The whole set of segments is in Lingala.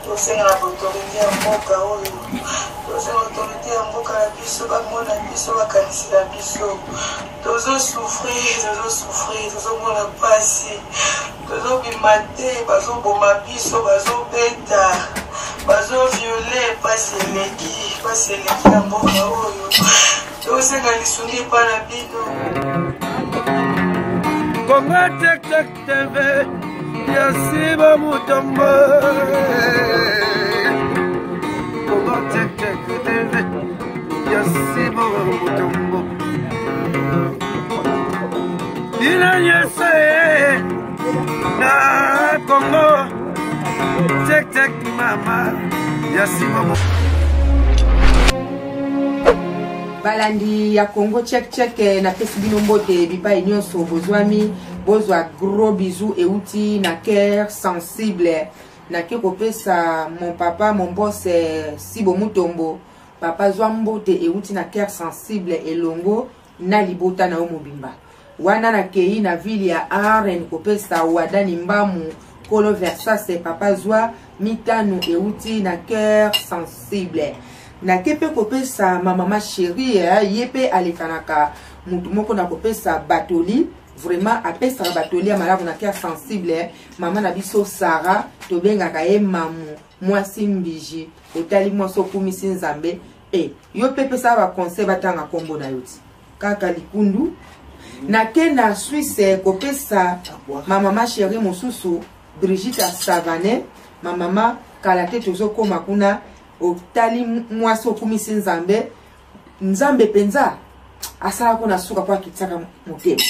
Tosenga na b'autorite ya mboka oyo, tosenga autorite ya mboka na biso bamona biso, bakanisela biso. Tozo souffrir, tozo souffrir, tozomona pasi, tozobima te, bazoboma biso, bazobeta, bazoviole, pasi eleki, pasi eleki na mboka oyo. Tosenga lisungi epai na bino. Congo Tech Tech TV ya Siba Mutombo. Congo Tech Tech TV ya Siba Mutombo. Bino nyonso na Congo Tech Tech mama ya Siba Mutombo. Balandi ya Congo Check Check, napesi bino mbote bipai nyonso bozwami, bozwa gros bisous euti na cœur sensible. Nake kopesa mon papa, mon boss Sibo Mutombo, papa zwa mbote euti na cœur sensible elongo na libota na yo mobimba. Wana nakei na ville ya Aren kopesa Wadani Mbamu kolo Versace, papa zwa mitano euti na cœur sensible. Nake pe kopesa ma mama chérie, ye pe alekanaka mutu moko na kopesa batoli, vraiment apesaka batoli ya malamu na cœur sensible. Mama na biso Sarah, tobengaka ye mamu mwasi mbiji, otali mwasi okumisi Nzambe. Yo pe pesa ba conseil batanga kombo na yo ti kaka likundu. Nake na Suisse kopesa ma mama chérie mosusu Brigitte Savane, ma mama kala te tozokoma kuna, otali mwasi okumisi Nzambe. Nzambe penza asala ko na suka po akitisaka motema.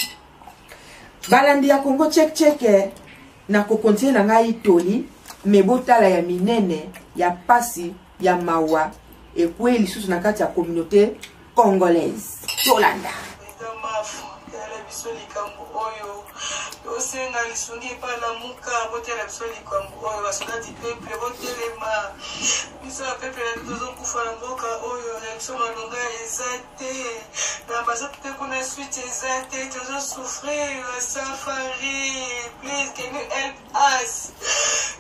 Balandi ya Congo Check Check, na ko continuer na ngai toli, me botala ya minene ya pasi ya mawa ekwei lisusu na kati ya communauté congolaise. Tolanda. Président Mafu, tala biso likambo oyo. Tosenga lisungi epai Lamuka, botala biso likambo oyo. Basoda du peuple botelema. Biso ya peuple na biso tozokufa na mboka oyo, na biso malonga eza te. Na ambassade te kuna suite eza te, tozo souffrir safari. Please, can you help us?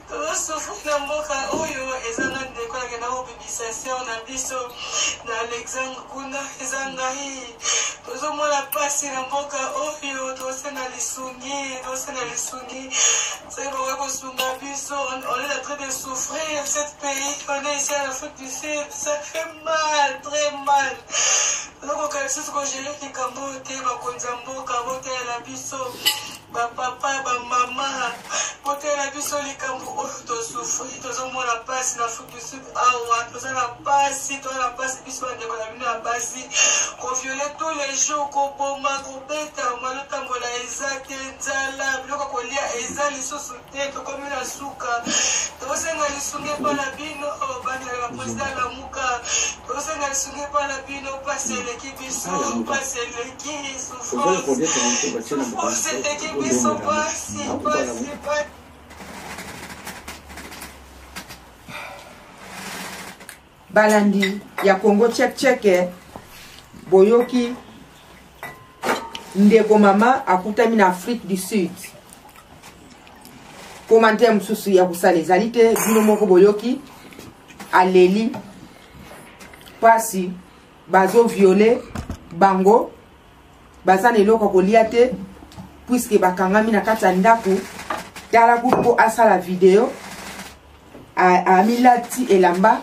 Tozo souffrir na mboka oyo, eza nga ndeko akenda kobimisa sœur na biso na Alexandre kuna, eza ngai. Tozomona pasi na mboka oyo, tosenga lisungi, tosenga lisungi. Soki bokoki kosunga biso, on est en train de souffrir cette pays, on est ici en Afrique du Sud, ça fait mal, très mal. Tozokoka lisusu kogere likambo oyo te, bakonzi ya mboka botalela biso, bapapa, bamama, botalela biso likambo oyo tosufri, tozomona pasi na Afrique du Sud awa, toza na pasi, toza na pasi biso bandeko na bino ya basi, koviole tous les jours, koboma, kobeta, malotambola eza te, nzala, biloko kolia eza lisusu te, tokomi na suka. Tosenga lisungi epai na bino, bana ya président Lamuka, tosenga lisungi epai na bino, pasi eleki biso, pasi eleki, souffrance, souffrance eleki biso, pasi, pasi, pasi. Balandi ya Congo Check Check, boyoki ndeko mama akutami na Afrique du Sud. Commentaire mosusu ya kosala ezali te, bino moko boyoki aleli pasi, bazo violer bango, baza na eloko ya kolia te puisque bakangami na kati ya ndako. Tala kutu po asala video, amilati elamba,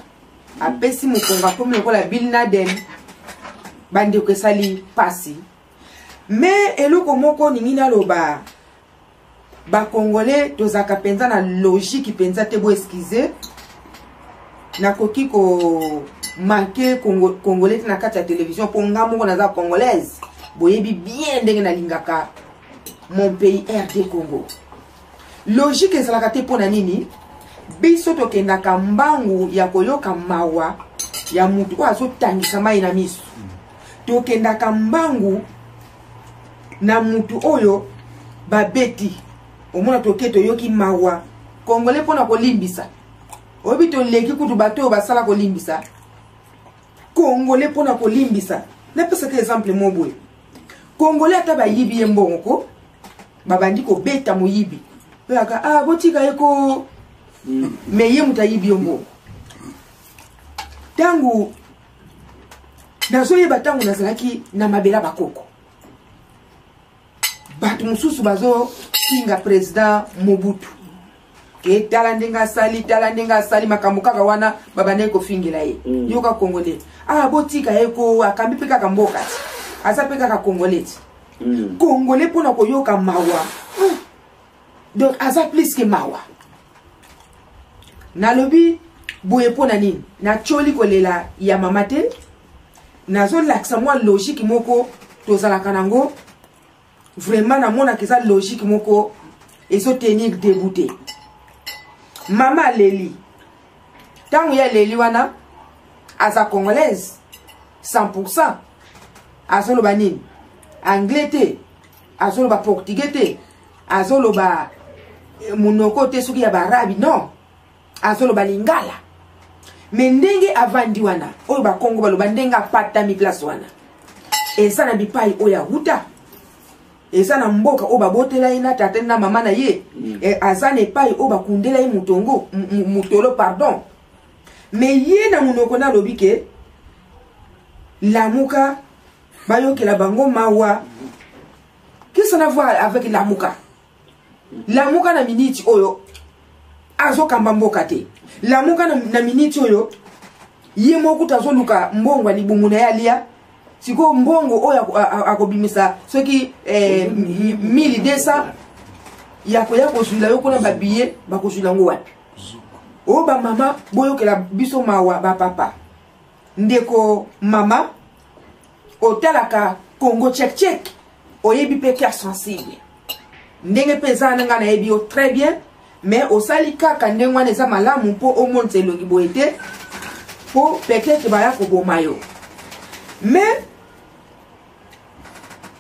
apesi mokongo, akomi lokola Bin Laden. Bandeko esali pasi. Me eloko moko ningi naloba, ba Congolais tozalaka mpenza na logique mpenza te, bo excuse, nakoki ko manquer Congolais te na kati ya télévision mpo nga moko naza Congolaise, boyebi bien ndenge nalingaka mon pays RD Congo. Logique ezalaka te mpo na nini? Biso tokendaka mbangu ya koyoka mawa ya mutu oyo azotangisa mai na miso. Tokendaka mbangu na mutu oyo babeti, omona toke toyoki mawa. Congolais mpona kolimbisa, oyebi toleki kutu bato oyo basala kolimbisa. Congolais mpona kolimbisa, napesaka exemple mo boye. Congolais ata bayibi ye mbongo ko, babandi kobeta moyibi, oyaka, ah, botika ye ko. Mais ye moto ayibi yo mbongo. Ntango nazoyeba, ntango nazalaki na mabela bakoko, bato mosusu bazofinga président Mobutu ke tala ndenge asali, tala ndenge asali makambo kaka wana, babandaki kofingela ye. Yoka Congolais, ah, botika ye ko, akambi mpe kaka mboka ti, aza mpe kaka Congolais ti. Congolais mpona koyoka mawa, donc aza plus ke mawa. Nalobi boye mpo na nini? Natioli kolela ya mama te, nazolakisa mwa logique moko tozalaka nango. Vraiment namonaka eza logique moko ezotenir debout te. Mama aleli, ntango ye aleli wana, aza Congolaise 100. Azoloba nini? Anglais te, azoloba portugais te, azoloba monoko te soki ya baarabi, non, azoloba lingala. Mais ndenge avandi wana, oyo Bakongo baloba ndenge apatami place wana, eza na bipai oyo awuta, eza na mboka oyo babotela ye na tata na mama na ye. Aza na epai oyo bakundela ye motongo motolo, pardon. Mais ye na monoko nalobi ke Lamuka bayokela bango mawa. Qu'est-ce qu'on a voir avec Lamuka? Lamuka na miniti oyo azokamba mboka te. Lamuka na miniti oyo, ye moko kutu azoluka mbongo ya libumu na ye alia. Sikoyo mbongo oyo akobimisa soki 1200 ya koya kozwila yo kuna babiye, bakozwila yango wapi? Oyo bamama, boyokela biso mawa. Bapapa, ndeko mama otalaka Congo Check Check, oyebi mpe cœur sensible ndenge mpe eza wana. Ngai nayebi yo très bien, mais osali kaka ndenge wana eza malamu mpo omonisa elongi boye te, mpo peut-être baya koboma yo. Mais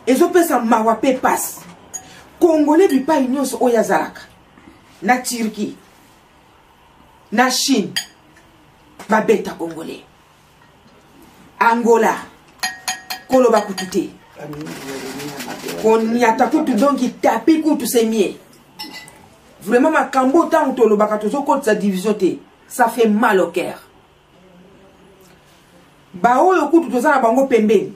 ezopesa mawa mpe pasi. Congolais bipai nyonso oyo azalaka, na Turquie, na Chine babeta Congolais, Angola koloba kutu te, koniata kutu, donc tapi kutu c'est mieux. Vraiment makambo ntango tolobaka, tozokotisa division te, ça fait mal au cœur. Baoyo kutu toza na bango pembeni,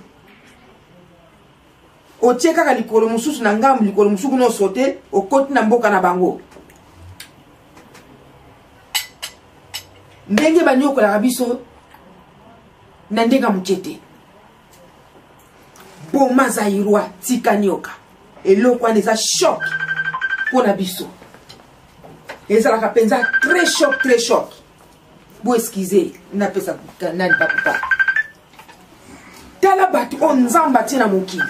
otie kaka likolo mosusu na ngambu, likolo mosusu kuna osote, okoti na mboka na bango, ndenge banyokolaka biso na ndenge ya moke te. Boma Zaïrois, tika nyoka. Eloko wana eza choc mpo na biso, ezalaka mpenza très choc, très choc. Bo excuse, napesa nani papupa. Tala bato oyo Nzambe atie na mokili,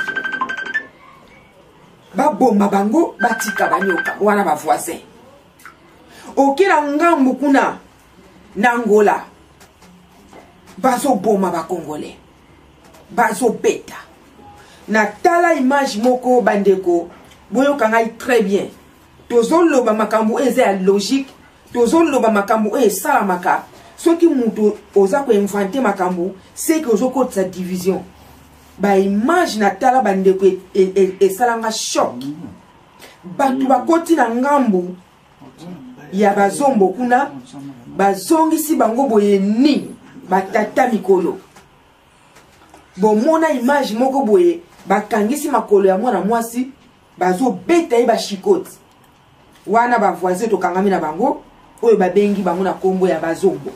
baboma bango, batika banyoka wana. Bavoisin oke na ngambu kuna na Angola, bazoboma Bacongolais, bazobeta. Natala image moko, bandeko, boyoka ngai très bien. Tozoloba makambo oyo eza ya logique, tozoloba makambo oyo esalamaka. Soki moto oza koinventer makambo, seke ozokotisa division. Baimage natala, bandeko, esalanga choc. Bato bakoti na ngambu ya bazombo kuna, bazongisi bango boye nini, batata mikolo. Bomona image moko boye, bakangisi makolo ya mwana mwasi, bazobeta ye bashikoti wana. Bavoisin tokangami na bango, oyo babengi bango na nkombo ya bazombo,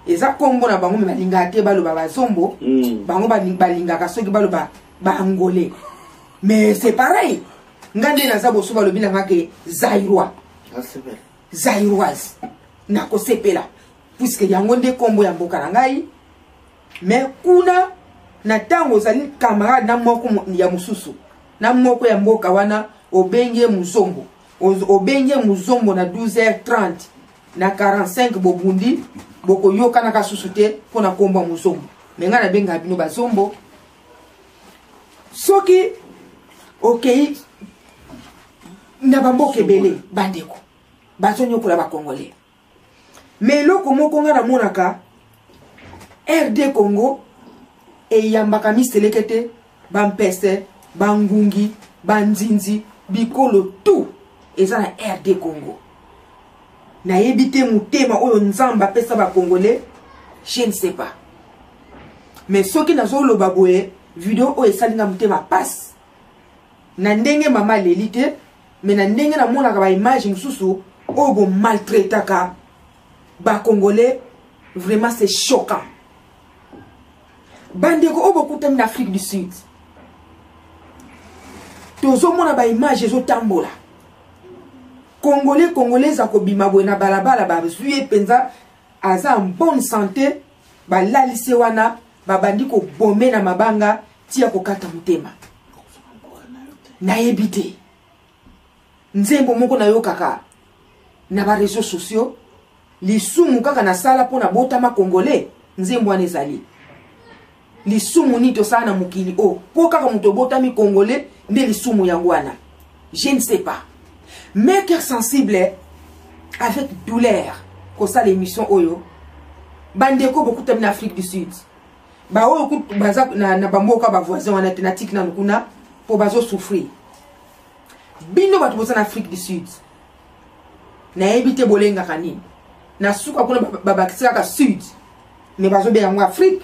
eza nkombo na bango, mais balingaka te baloba bazombo. Bango balingaka soki baloba Baangolais, mais c'est pareil. Nga nde naza boso, balobi na nga ke Zaïrois, Zaïroise, nakosepela puisque yango nde nkombo ya mboka na ngai. Mais kuna na ntango ozali camarade na moko ya mosusu na moko ya mboka wana, obengi ye muzombo, obengi ye muzombo na 12h30 na 45, bobundi, bokoyokanaka susu te mpo na nkombo ya muzombo. Mais ngai nabengaka bino bazombo. Soki okei na bamboka ebele, bandeko, bazonyokola Bacongolais. Mais eloko moko ngai namonaka, RD Congo eyambaka miseleke te, bampese, bangungi, banzinzi, bikolo tout eza na RD Congo. Nayebi te motema oyo Nzambe apesa ba Congolais, je ne sais pas. Mais soki nazoloba boye, video oyo esali nga motema pasi. Na ndenge mama aleli te, mais na ndenge namonaka ba image mosusu oyo bo maltraitaka ba Congolais, vraiment c'est choquant. Bandeko oyo bokutami na Afrique du Sud, tozomona ba image ezotambola. Congolais, Congolaise akobima boye na balabala, bazwi ye mpenza aza en bonne santé, balalisi ye wana, babandi kobome na mabanga ti ya kokata motema. Nayebi te nzembo moko nayokaka na ba réseaux sociaux, lisumu kaka nasala mpo nabotama Congolais. Nzembo wana ezali lisumu nini tosala na mokili oyo mpo kaka moto obotami Congolais nde lisumu yango wana? Je ne sais pas. Mais cœur sensible, avec douleur kosala émission oyo. Bandeko bokutami na Afrique du Sud, baoyo baza na bamboka bavoisin wana te, natiki nanu kuna mpo bazosouffrir. Bino bato boza na Afrique du Sud, nayebi te bolengaka nini na suka kuna. Babakisi kaka Sud, mais bazobenga yango Afrique.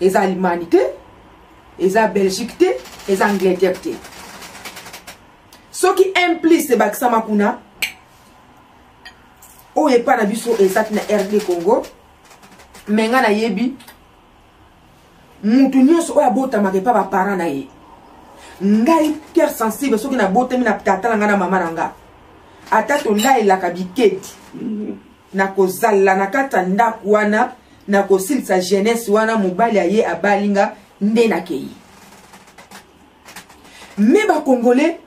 Eza Allemagne te, eza Belgique te, eza Angleterre te. Soki un plus ebakisama kuna, oyo epa na biso eza ti na RD Congo. Me nga nayebi mutu nyonso oyo abotamaka epa baparent na ye. Ngai cœur sensible, soki nabotami na tata na ngai na mama na nga, ata tolayelaka bikedi, nakozala na kati ya ndako wana, nakosilisa jeunesse wana. Mobali aye abalinga nde nakei. Me bakongole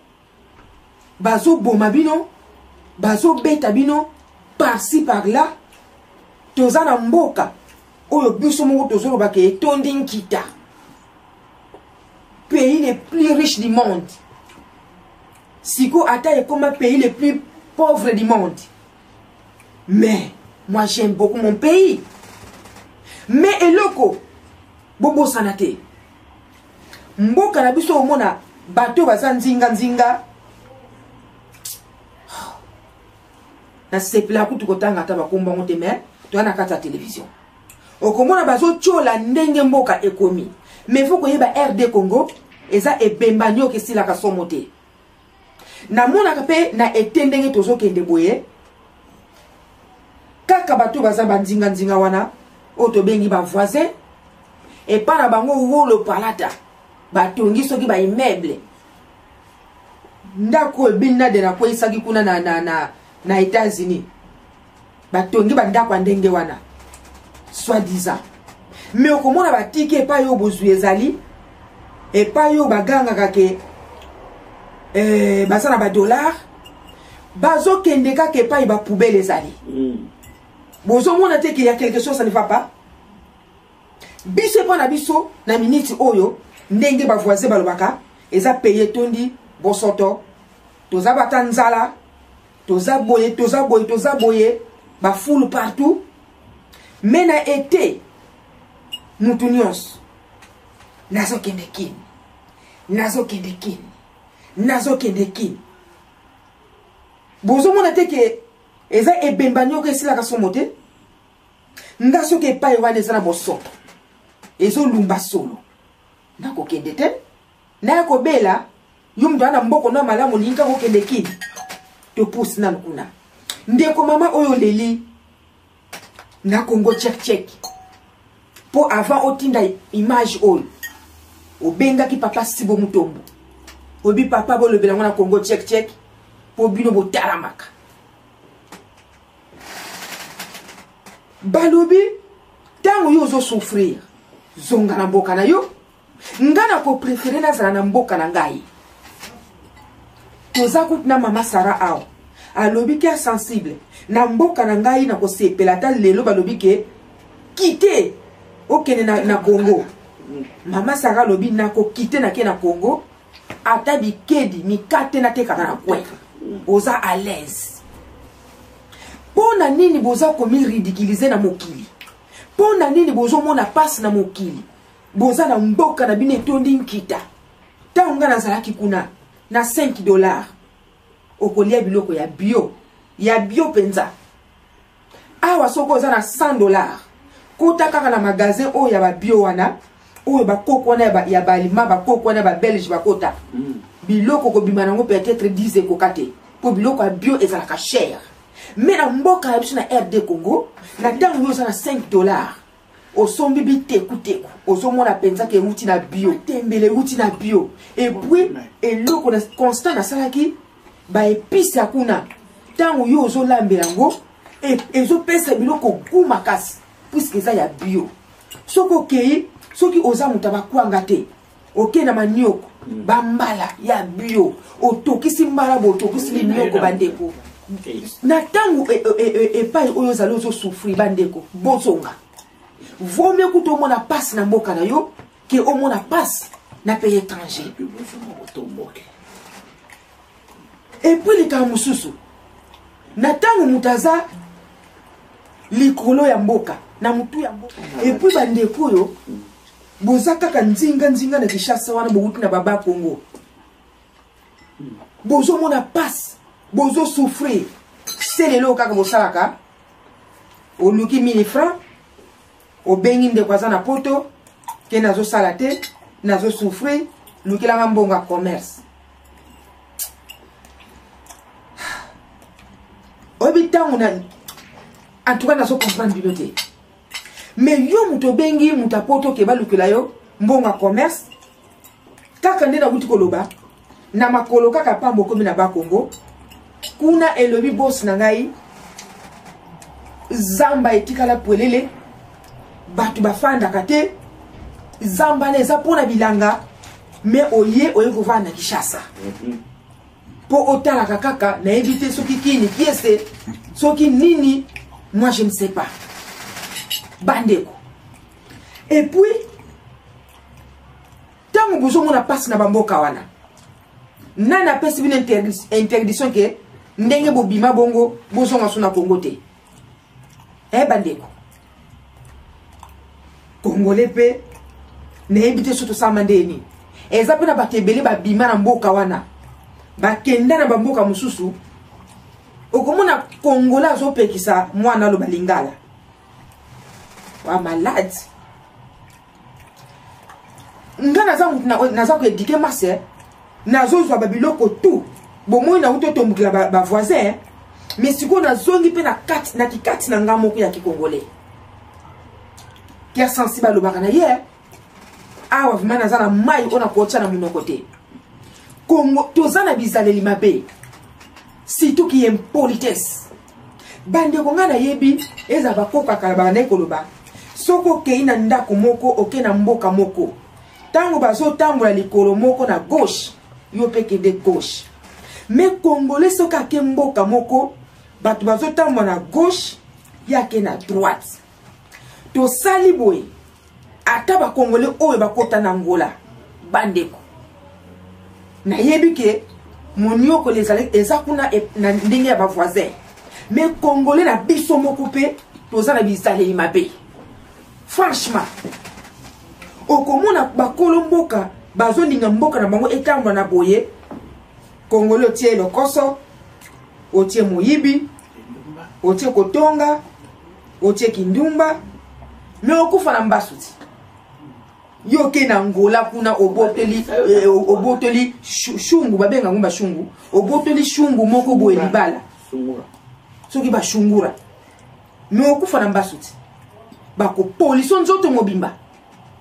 bazoboma bino, bazobeta bino par-ci par-là. Toza na mboka oyo biso moko tozolobaka etondi nkita, pays le plus riche du monde. Siko ata ekoma pays le plus pauvre du monde, mais moi j'aime beaucoup mon pays. Mais eloko bobosana te, mboka na biso, omona bato baza nzinga nzinga. Nasepela kutu kotanga ata bakombo yango te, mais toya na kati ya télévision, okomona bazotiola ndenge mboka ekomi. Mais faut koyeba, RD Congo eza ebemba nioka esilaka somo te. Namonaka mpe na ete ndenge tozokende boye, kaka bato baza banzinganzinga wana oyo tobengi bavoisin, epa na bango wolo palata, batongi soki baimmeuble, ndako oyo Bin Laden akweyisaki kuna na États-Unis, batongi bandako ya ndenge wana soi-disant. Mais okomona batiki epai oyo bozwi ezali, epai oyo bagangaka ke baza na badollar, bazokende kaka epai bapoubelle ezali. Bozomona te ke ya quelque chose, ça ne va pas. Biso epa na biso na miniti oyo, ndenge bavoisin balobaka, eza pays etondi bosoto, toza bata nzala, toza boye, toza boye, toza boye, bafulu partout. Me na ete mutu nyonso nazokende Kini, nazokende Kini, nazokende Kini. Bozomona te ke eza ebemba nyoka esilaka somo te? Nga soki epai wana eza na bosoto, ezolumba solo, nakokende te. Naya kobela yo moto wana mboko na malamu, olingi kaka okende Kini. Topusi nanu kuna. Ndeko mama oyo oleli na Congo Check Check, mpo avant otinda image oyo, obengaki papa Sibo Mutombo, oyebi papa, bolobela yango na Congo Check Check mpo bino botalamaka. Balobi ntango yo ozosouffrir, zonga na mboka na yo. Nga na koprefere nazala na mboka na ngai. Toza kutu na mama Sara awa, alobi cœur sensible, na mboka na ngai nakosepela. Ata lelo balobi ke kite okende na Congo, mama Sara alobi nakokite, nake na Congo, ata bikedi mikate natekaka na coin. Oza à l'aise. Mpo na nini boza komiridiculiser na mokili? Mpo na nini bozomona mpasi na mokili? Boza na mboka na bino etondi nkita. Ntango ngai nazalaki kuna na 5 dollar, okolia biloko ya bio. Ya bio mpenza. Awa soki oza na 100 dollars, kota kaka na magasin oyo ya babio wana, oyo bakoko wana ya baalima, bakoko wana ya babelge bakota. Biloko kobima nango peut-être 10 ekoka te, mpo biloko ya bio ezalaka cher. Mais na mboka na biso na RD Congo, na ntango yo oza na 5 dollars, osombi bitekuteku, ozomona mpenza ke euti na bio, tembele euti na bio. Et puis eloko na constant nasalaki baepice ya kuna, ntango yo ozolambela yango ezopesa biloko goût makasi, puisque eza ya bio. Soki okei, soki oza moto ya bakwanga te, okei na manioko, bambala ya bio, otokisi mbala bo otokisi linioko. Bandeko, na ntango epai oyo ozali ozosouffrir, bandeko, bozonga. Vaut mieux kuta omona mpasi na mboka na yo ke omona mpasi na pays étranger. Et puis likambo mosusu, na ntango moto aza likolo ya mboka na motu ya mboka. Et puis bandeko oyo boza kaka nzinga nzinga na Kinshasa wana, bowuti na baba Congo, bozomona pasi, bozosouffrir. Se lelo kaka bosalaka, oluki 1000 francs, obengi ndeko aza na Poto ke nazosala te, nazosouffrir, lukelanga mbongo ya commerce. Oyebi ntango na, en tout cas nazocomprendre bino te. Mais yo moto obengi moto apoto ke balukela yo mbongo ya commerce, kaka nde nakuti koloba na makolo kaka pamba, okomi na Bakongo kuna, elobi bosi na ngai, zamba etikala pwelele, bato bafandaka te, zamba na eza mpona bilanga. Mais oye kovanda na Kinshasa mpo otalaka kaka, nayebi te soki kini kiese, soki nini, moi je ne sais pas, bandeko. Et puis ntango bozomona mpasi na bamboka wana, nani apesi bino interdiction ke ndenge bobima bongo bozonga so na Kongo te? E bandeko congolais mpe, nayebi te so tosalama ndenge nini. Eza mpe na bato ebele babima na mboka wana, bakenda na bamboka mosusu. Okomona Congolais azopekisa mwana aloba lingala wa malade. Nga naza mutu naza koéduquer masse, nazozwa babiloko tout bomoi nauti otombukela bavoisin, mais sikoyo nazongi mpe na kati na kikati na nga moko ya kikongolais. Cœur sensible alobaka na ye awa, vraiment naza na mai oyo nakotya na monoko te. Kongo toza na bizaleli mabe, surtout ki impolitesse. Bandeko, ngai nayebi eza bakokaka babandaki koloba, soki okei na ndako moko, okei na mboka moko, ntango bazotambola likolo moko na gauche, yo mpe kende gauche. Mais Congolais, soki ake mboka moko, bato bazotambola na gauche, ye ake na droite. Tosali boye, ata bakongolais oyo bakota na Angola, bandeko, nayebi ke moniokolo ezali eza kuna na ndenge ya bavoisin, mais Congolais na biso moko mpe toza na bizaleli mabe. Franchement, okomona bakolo mboka bazolinga mboka na bango etambola na boye, Congolais otie lokoso, otie moyibi, otie kotonga, otie kindumba, mais okufa na mbasu ti. Yo oke na Angola kuna, obotoli shungu, babenga yango bashungu, obotoli shungu moko boye libala, soki bashungura, mais okufa na mbasu ti, bakopoliso nzoto mobimba.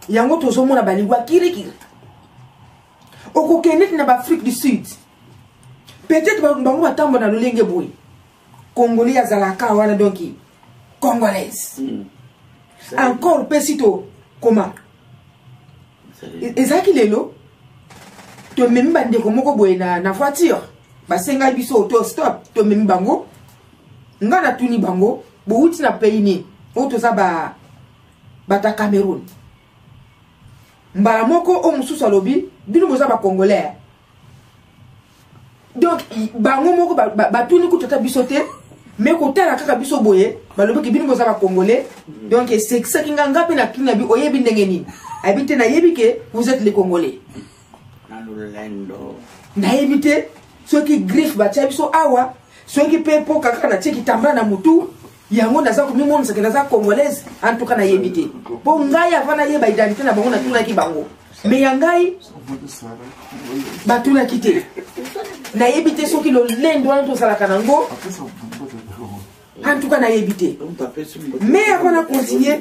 Yango tozomona balingwa kirikiri. Okokende neti na baAfrique du Sud, peut-être bango batambola na lolenge boye, Congolais azalaka wana, donc congolaise encore mpe si to koma ezalaki lelo, tomemi bandeko moko boye na voiture, basengai biso auto stop, tomemi bango. Nga natuni bango: "Bowuti na pays nini?" Oyo toza ba bato ya Cameroun. Mbala moko oyo mosusu alobi: "Bino boza bacongolais?" Donc bango moko batuni kutu ata biso te, mais kotala kaka biso boye, balobaki: "Bino boza bacongolais." Donc esekisaki nga. Nga mpe natuni na bi: "Oyebi ndenge nini?" Ayebi te, "Nayebi ke vous êtes les Congolais." Nayebi te soki griffe batia biso awa. Soki mpe mpo kaka natie kitambala na motu yango naza komimonisa ke naza congolaise, en tout cas nayebi te, mpo ngai avant nayeba identité na bango natunaki bango, mais ya ngai batunaki te. Nayebi te soki lolendo wana tozalaka nango, en tout cas nayebi te. Mais avant na continue,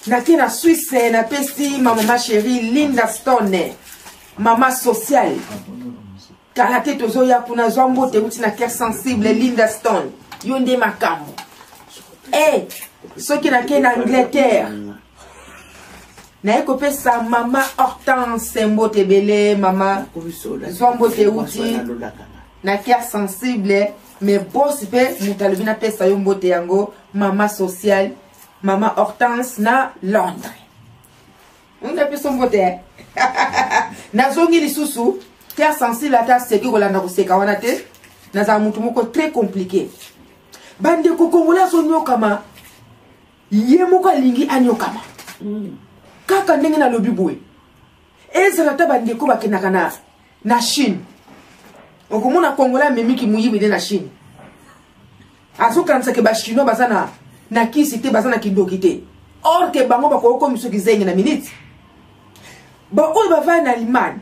nake na Suisse, napesi ma mama chérie Linda Stone, mama sociale. Kala te tozoya kuna. Zwa mbote euti na Cœur Sensible. Linda Stone, yo nde makambo. E soki nake na Angleterre, naye kopesa mama Hortense mbote ebele. Mama, zwa mbote euti na Cœur Sensible. Mais bosi mpe moto alobi napesa yo mbote yango, mama sociale, mama Hortense na Londres, napesa mbote. Nazongi lisusu Cœur Sensible, ata seki kolanda koseka wana te, nazala motu moko très compliqué. Bandeko, Congolais azonyokama, ye moko alingi anyokama. Kaka ndenge nalobi boye, ezala ata bandeko bakendaka na Chine, okomona Congolais amemiki moyibi nde na Chine, azokanisaka Bachinois baza na kisi te, baza na kindoki te, or ke bango bakokomi soki zenge na minute. Baoyo bavandi na Allemagne,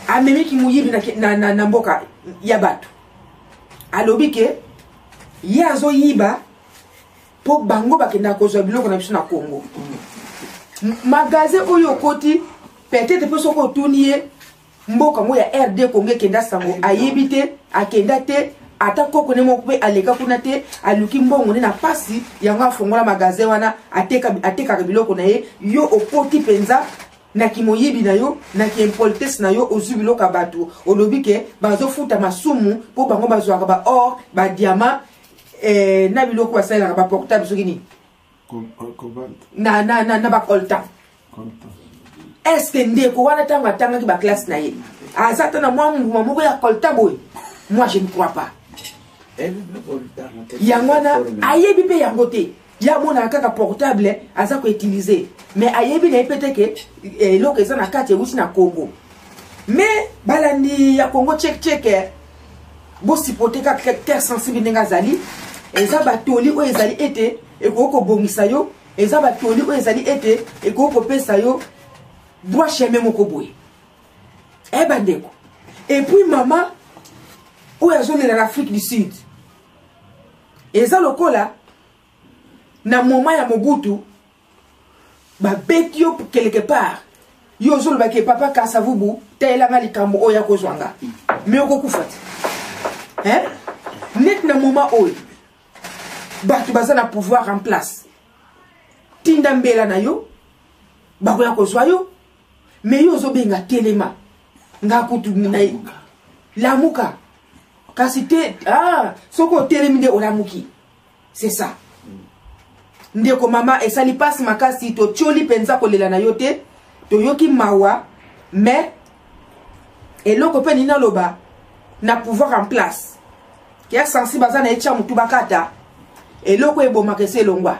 amemiki moyibi na mboka ya bato, alobi ke ye azoyiba mpo bango bakendaka kozwa biloko na biso na Congo. Magasin oyo okoti, peut-être mpe soki otuni ye mboka yango ya RD Congo ekenda sango, ayebi te, akenda te, ata koko ne moko mpe aleka kuna te. Aluki mbongo nde na pasi yango afongola magasin wana, atekaka biloko na ye. Yo okoti mpenza na kimoyibi na yo, na kiimpolitesse na yo, ozwi biloko ya bato, olobi ke bazofuta masumu mpo bango bazwaka baor, badiamant, na biloko basalelaka baportable, soki nini, na bacoltan. Est-ce ndeko wana, ntango atangaki baclasse na ye, aza ata na mwa mbuma moko ya coltan boye? Moi, je ne crois pas. Yango wana ayebi mpe yango te. Ye amonaka kaka portable aza koutiliser, mais ayebi na ye mpe te ke eloko eza na kati ewuti na Congo. Mais balandi ya Congo Check Check, bosupporter kaka Cœur Sensible ndenge azali. Eza batoli oyo ezali ete ekoki kobongisa yo, eza batoli oyo ezali ete ekoki kopesa yo droit chemin moko boye. E bandeko, et puis mama oyo azolela na Afrique du Sud, eza lokola na moment ya Mobutu, babeti yo quelque part, yo ozolobaki: "Papa Kasavubu, tayelanga likambo oyo akozwa nga." Mais okokufa te, hein? Neti na moment oyo bato baza na pouvoir en place, tinda mbela na yo, bakoya kozwa yo. Mais yo ozobenga telema, nga kutu na lamuka kasi te. Ah, soki otelemi nde olamuki, c'est ça. Ndeko mama, esali mpasi makasi, totioli mpenza kolela na yo te, toyoki mawa. Mais eloko mpe nini naloba na pouvoir en place, Cœur Sensible aza na ye tia motu bakata eloko ebomaka esi elongwa.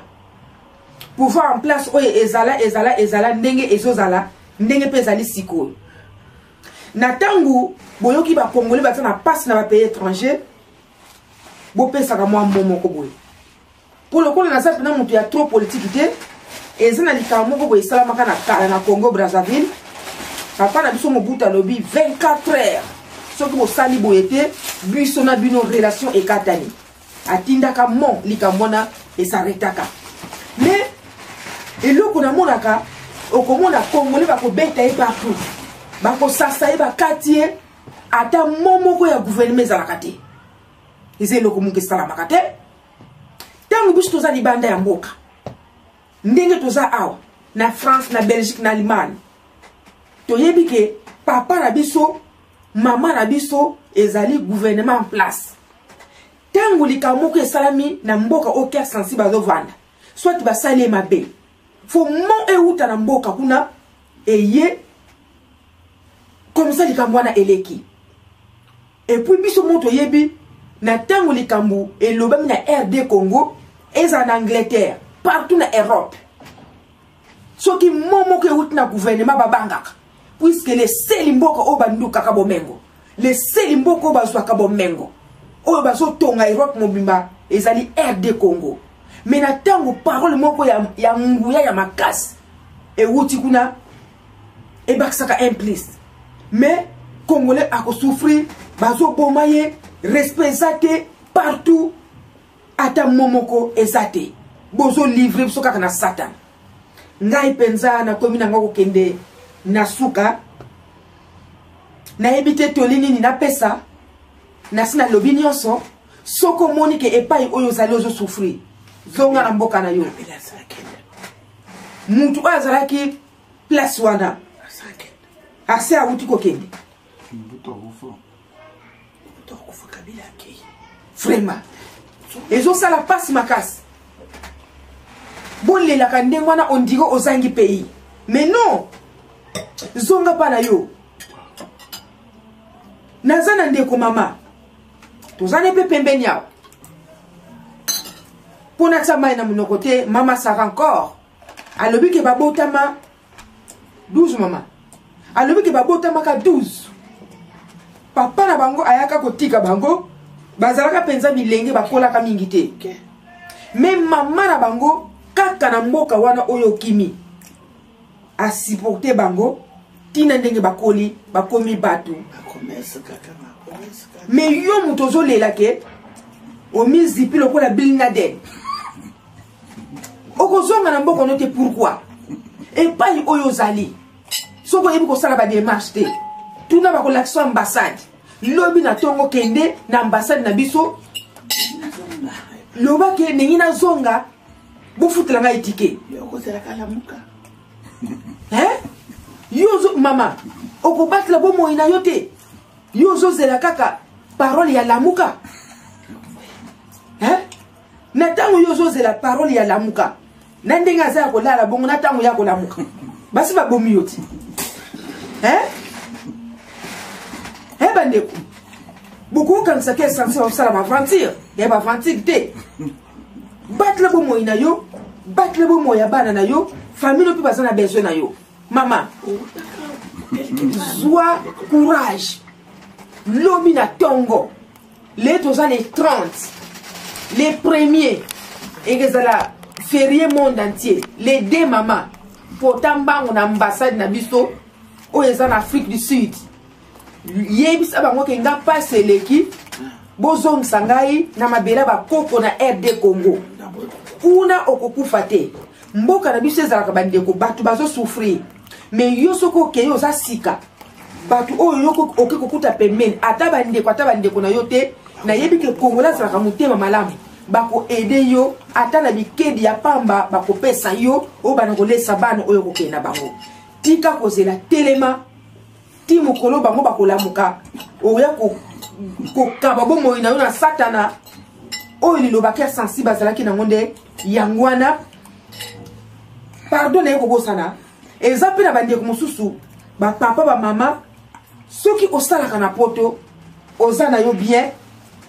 Pouvoir en place oyo ezala ezala ezala ndenge ezozala, ndenge mpe ezali sikoyo, na ntango boyoki Bacongolais baza na mpasi na bapays étranger, bopesaka mwa mo moko boye. Mpo lokola naza mpena moto ya trop politike te, eza na likambo moko boye esalamaka na kala na Congo Brazzaville. Papa na biso Mobutu alobi: "24 heures, soki bosali boye te, biso na bino relation ekatani." Atindaka mo likambo wana esaretaka. Mais eloko namonaka, okomona Congolais bakobeta ye partout, bakosasa ye, bakati ye, ata mo moko ya gouvernement ezalaka te. Eza eloko moko esalamaka te. Ntango biso toza libanda ya mboka, ndenge toza awa na France, na Belgique, na Allemagne, toyebi ke papa na biso, mama na biso ezali gouvernement en place. Ntango likambo moko esalami na mboka oyo Cœur Sensible azovanda, soit basali ye mabe, fo mo euta na mboka kuna eye comme ça, likambo wana eleki. Et puis biso mo toyebi na ntango likambo elobami na RD Congo, ezala na Angleterre, partout na Europe, soki mo moko euti na gouvernement, babangaka, puisque leseli mboka oyo bandukaka bomengo, leseli mboka oyo bazwaka bomengo. oyo bazotonga Europe mobimba ezali RD Congo. Mais na ntango parole moko ya, ya nguya ya makasi ewuti kuna ebakisaka un plus, mais congolais akosouffrir, bazoboma ye, respect eza te partout, ata mo moko eza te, bozolivre biso kaka na Satan. Ngai mpenza nakomi na ngai kokende na suka, nayebi te toli nini napesa, nasi nalobi nyonso. Soki omoni ke epai oyo ozali ozosouffrir, zonga na mboka na yo. Mutu oyo azalaki place wana ase awuti kokende vraiment ezosala mpasi makasi. Bolelaka ndenge wana ondire ozangi pays, mais non, zonga mpa na yo. Naza na ndeko mama toza ne mpe pembeni awa mpo natia mai na monoko te. Mama Sara encore alobi ke babotama 12. Mama alobi ke babotamaka 12, papa na bango ayaka kotika bango, bazalaka mpenza bilenge, bakolaka mingi te. Me mama na bango kaka na mboka wana oyo okimi asupporte bango ntina ndenge bakoli, bakomi bato. Me yo moto ozolela ke omizipi lokola Bin Laden, okozonga na mboka no te. Pourquoi? Epai oyo ozali, soki oyebi kosala badémarche te, tuna, bakolakisa ambassade. Lobi na ntongo kende na ambassade na biso, loba ke ndenge nazonga, bofutela ngai ticket. Yo ozo mama okobatela bomoi na yo te, yo ozozela kaka parole ya Lamuka. Na ntango yo ozozela parole ya Lamuka, na ndenge aza ya kolala bongo, na ntango ya kolamuka basi babomi yo ti. Bandeko, bokokanisa ke essentiel osala baventure ya baventure te. Batela bomoi na yo, batela bomoi ya bana na yo, famille no mpe baza na besoin na yo. Mama, zwa courage. Lobi na ntongo, le toza le 30, le premier ekezala férié monde entier, le deux, mama, pota mbango na ambassade na biso oyo eza na Afrique du Sud. Yebisa bango ke nga mpasi eleki, bozongisa ngai na mabele ya bakoko na RD Congo. Kuna okokufa te. Mboka na biso ezalaka, bandeko, bato bazosouffrir, mais yo soki okei, oza sika, bato oyo yo oke kokuta pembeni, ata bandeko na yo te, nayebi ke Kongola azalaka motema malamu, bakoaider yo ata na bikedi ya pamba, bakopesa yo oyo bana kolesa bana oyo okokende na bango. Tika kozela, telema ti mokolo bango bakolamuka, oya kokaba bomoi na yo na Satana. Oyo lilobaki ya sensible azalaki nango nde yango wana. Pardon, naye kobosana, eza mpe na bandeko mosusu, bapapa, bamama, soki osalaka na Poto, oza na yo bien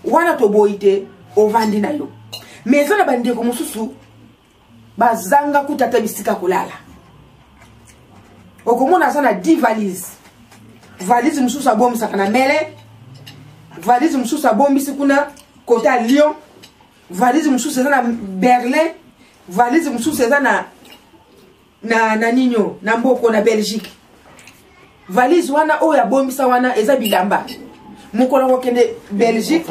wana, toboyi te, ovandi na yo, mais eza na bandeko mosusu bazanga kuta ata bisika kolala. Okomona aza na 10 valise, valise mosusu abombisaka na mele, valise mosusu abombisi kuna kota ya Lyon, valise mosusu eza na Berlin, valise mosusu eza na ninio na mboko na Belgique. Valise wana oyo abombisa wana eza bilamba. Mokolo akokende Belgique,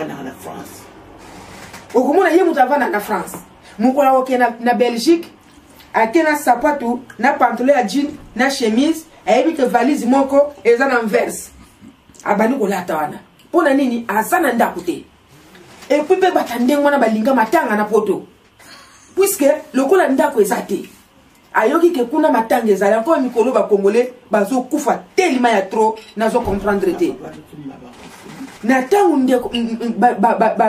okomona ye moto avanda na France, mokolo akokende na Belgique, ake na sapatu, na pantalon ya jean, na chemise, ayebi ke valise moko eza na Anvers, abandi kolata wana. Mpo na nini? Aza na ndako te. Et puis mpe bato ya ndenge wana balinga matanga na Poto, puisque lokola ndako eza te, ayoki ke kuna matanga ezali. Encore mikolo bakongole bazokufa telema ya trop, nazocomprendre te. Na ntango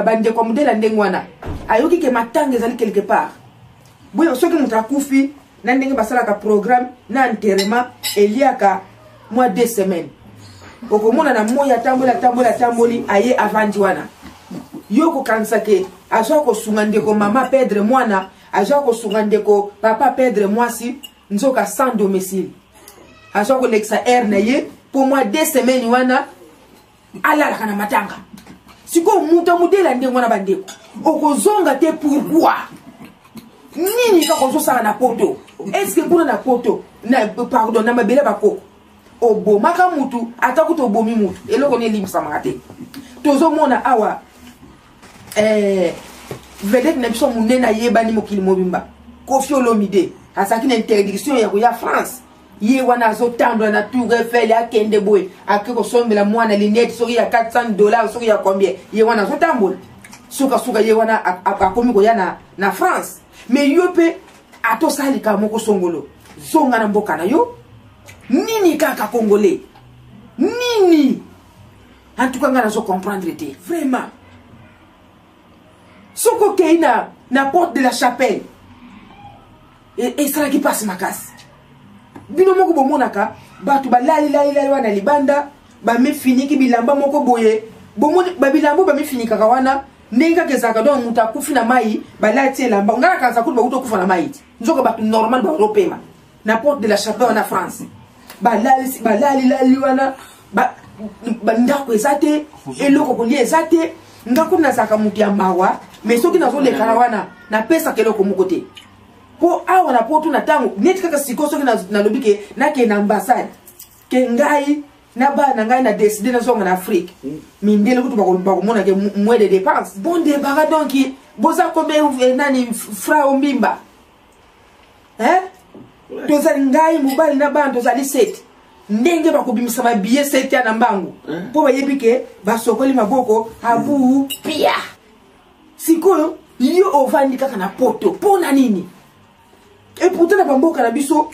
bandeko ya modele ya ndenge wana ayoki ke matanga ezali quelque part boye, soki moto akufi, na ndenge basalaka programme na enterrement eliaka mwa 2 semaines, okomona na moi atamboli, atamboli, atamboli, aye avandi wana. Yo kokanisa ke azwa kosunga ndeko mama perdre mwana, azwa kosunga ndeko papa perdre mwasi, nzoka sans domicile, azwa kolekisa aire na ye mpo mwa 2 semaines wana alalaka na matanga. Sikoyo moto ya modele ya ndenge wana, bandeko, okozonga te. Pourquoi? Nini kaka ozosala na poto? Est-ce kuna na poto na, pardon, na mabele bakoko obomaka mutu? Ata kutu obomi mutu, eloko nini elimbisamaka te. Tozomona awa vedette na biso monene ayebani mokili mobimba, Koffi Olomide, azalaki na interdiction ya koya France. Ye wana azotambola na Tour Eiffel, akende boye, ake kosombela mwana lunette soki ya 400 $, soki ya combien. Ye wana azotambola, sukasuka ye wana akomi koya na France. Mais yo mpe atosala likambo moko songolo, zonga na mboka na yo. Nini kaka congolais? Nini? En tout cas, ngai nazo comprendre te vraiment. Soki okei na Porte de la Chapelle, esalaki mpasi makasi. Bino moko bomonaka bato balalilalilali wana libanda, bamifiniki bilamba moko boye. Bomoni babilamba bamifinikaka wana ndenge kaka ezalaka. Donc moto akufi na mai, balati elamba. Ngai nakanisa kutu bakuti okufa na mai ti, nzoka bato normal bazopema na Porte de la Chapelle wana, France. Balalilali wana, bandako eza te, eloko kolia eza te. Nga kutu nazalaka moto ya mawa, mais soki nazolekana wana, napesaka eloko moko te. Mpo awa na poto, na ntango neti kaka sikoyo, soki nalobi ke nakende na ambassade ke ngai na bana na ngai na décide nazonga na Afrique, mindele kutu bakomona ke moins de dépense. Bon débarras. Donc boza combien? Nani fra ombimba, hein? Tozali, ngai, mobali na bana, tozali sept. Ndenge bakobimisa babillet sept ya na mbangu, mpo bayebi ke basokoli maboko abu pia. Sikoyo yo ovandi kaka na poto mpo na nini? Et pourtant na bamboka na biso,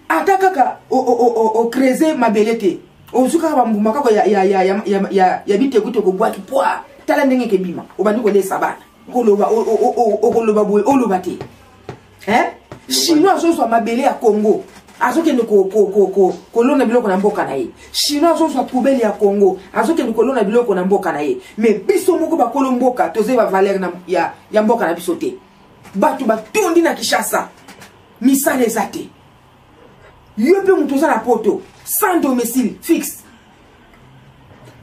ata kaka ocreuser mabele te, ozwi kaka bambuma kaka ya bitekuteku, obwaki pwa, tala ndenge ekebima, obandi kolesa bana. Koloba okoloba boye, oloba te. Chinois azozwa mabele ya Congo, azokende kolona biloko na mboka na ye. Chinois azozwa poubelle ya Congo, azokende kolona biloko na mboka na ye. Mais biso moko bakolo mboka tozoyeba valeur ya mboka na biso te. Bato batondi na Kinshasa, misala eza te. Yo mpe moto oza na poto sans domicile fixe,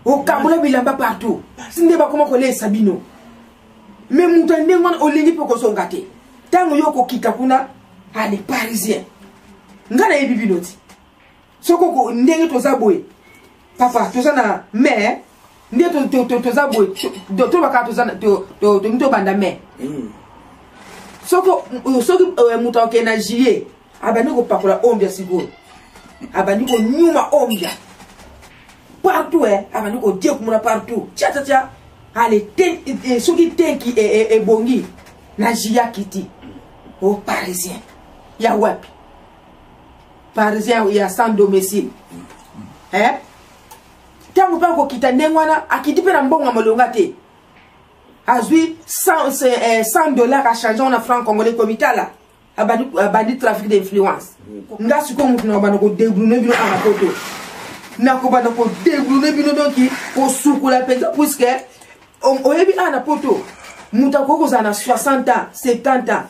okabola bilamba partout, si nde bakoma kolesa bino. Mais moto ya ndenge wana olingi mpe kozonga te. Ntango yo okokita kuna, ale parisien, ngai nayebi bino ti. Soki ndenge toza boye, papa, toza na mai nde toza boye, tolobaka tolingi tobanda mai. Soki moto akokende na juillet, abandi kopakola ombia, sikoyo abandi konyuma ombia partout, abandi kodia kumuna partout, tia tia tia. Ale te, soki tenki ebongi na juillet, akiti o parisien ya wapi? Parisien ya sans domicile, eh? Ntango mpe akokita ndenge wana, akiti mpe na mbongo ya molonga te. Azwi 100 $, achange na franc congolais, komitala, abandi trafic d'influence. Nga sikoyo motu nakobanda kodéboulonner bino awa poto, nakobanda kodéboulonner bino, donc kosukola mpenza, puisque oyebi awa na poto moto akoki kozala na 60 ans, 70 ans.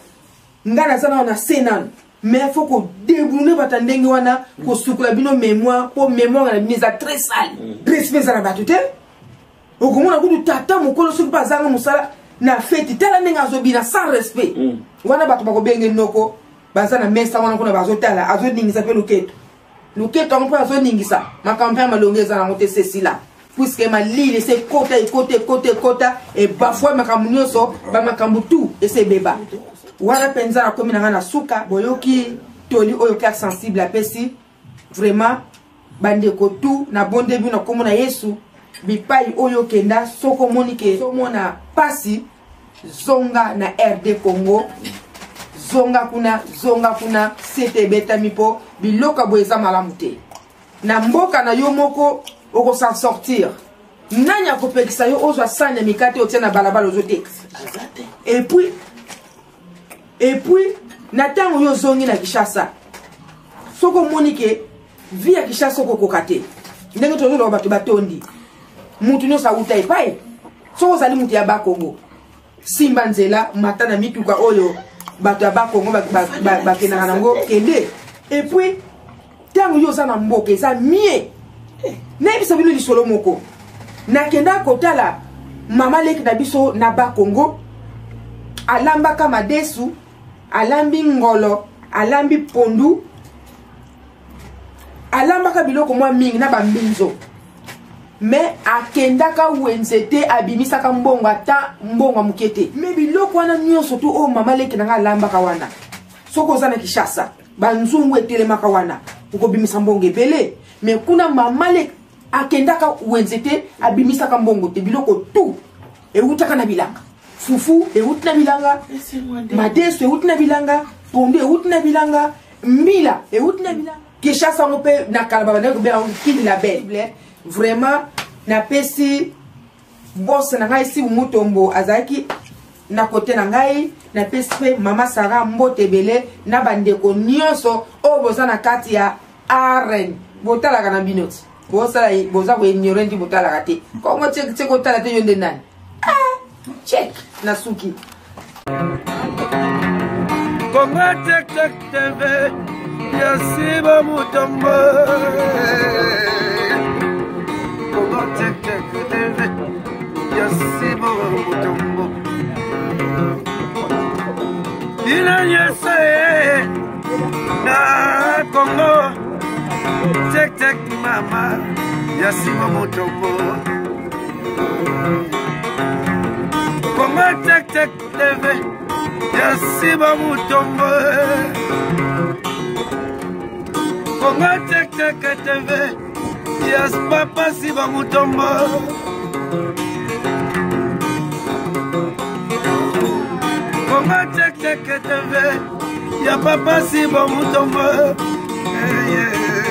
Nga naza nano na se nano, mais faut kodéboulonner bato ya ndenge wana, kosukola bino mémoire, mpo mémoire na bino eza très sale. Respect eza na bato te. Okomona kutu tata mokolo soki mpe azanga mosala, na feti, tala ndenge azobina sans respect. Wana bato bakobenge noko, baza na mesa wana kuna, bazotala, azoningisa mpe loketo, loketo yango mpe azoningisa. Makambo mpe ya malongo eza nango te, sesila, puisque malili ese ekota, ekota, ekota, ekota, ebafoi makambo nyonso, bamakambo tu ese ebeba. Wana mpenza nakomi na ngai na suka. Boyoki toli oyo Cœur Sensible apesi. Vraiment, bandeko tu, nabonde bino nkombo na Yesu. Bipai oyo okenda, soki omoni ke ozomona pasi, zonga na RD Congo, zonga kuna, zonga kuna. Sete ebetami mpo biloko ya boye eza malamu te. Na mboka na yo moko okos'en sortir. Nani akopekisa yo ozwa sani ya mikate, otia na balabala, ozoteka? Et puis na ntango yo ozongi na Kinshasa, soki omoni ke vie ya Kinshasa okokoka te, ndenge tozoloba, bato batondi, mutu nyonso awuta epai. Soki ozali mutu ya Bakongo, simba nzela, mata na mituka oyo bato ya Bakongo bakendaka nango, kende. Et puis ntango yo oza na mboka, eza mie nayebisa bino lisolo moko. Nakenda kotala Mama leki na biso na Bakongo alambaka madesu, alambi ngolo, alambi pondu, alambaka biloko mwa mingi na bambinzo. Me akendaka wenze te, abimisaka mbongo ata mbongo ya moke te. Me biloko wana nyonso tu oyo mama leki na ngai alambaka wana, soki oza na Kinshasa, banzungu etelemaka wana, okobimisa mbongo ebele. Me kuna mama leki akendaka wenze te, abimisaka mbongo te, biloko tu ewutaka na bilanga. Fufu ewuti na bilanga, madesu ewuti na bilanga, pondu ewuti na bilanga, mbila ewuti na bilanga. Kinshasa yango mpe na kala babandaki kobenga yango Kin la Belle. Vraiment napesi boss na ngai Sibu Mutombo, azalaki na kote na ngai. Napesi mpe mama Sara mbote ebele na bandeko nyonso oyo boza na kati ya arène. Botalaka na bino ti bosala, boza koignore ndi botalaka te. Kongo tie kotala te, yo nde nani? Ah, check na suki. Kongo Check Check TV ya Siba Mutombo. Kongo Check Check TV ya Siba Mutombo. Bino nyonso na Kongo Check Check, mama ya Siba Mutombo. Kongo Check Check TV ya Siba Mutombo. Kongo Check Check TV ya papa Siba Mutombo. Kongo Check Check TV ya papa Siba Mutombo. Yeah, yeah.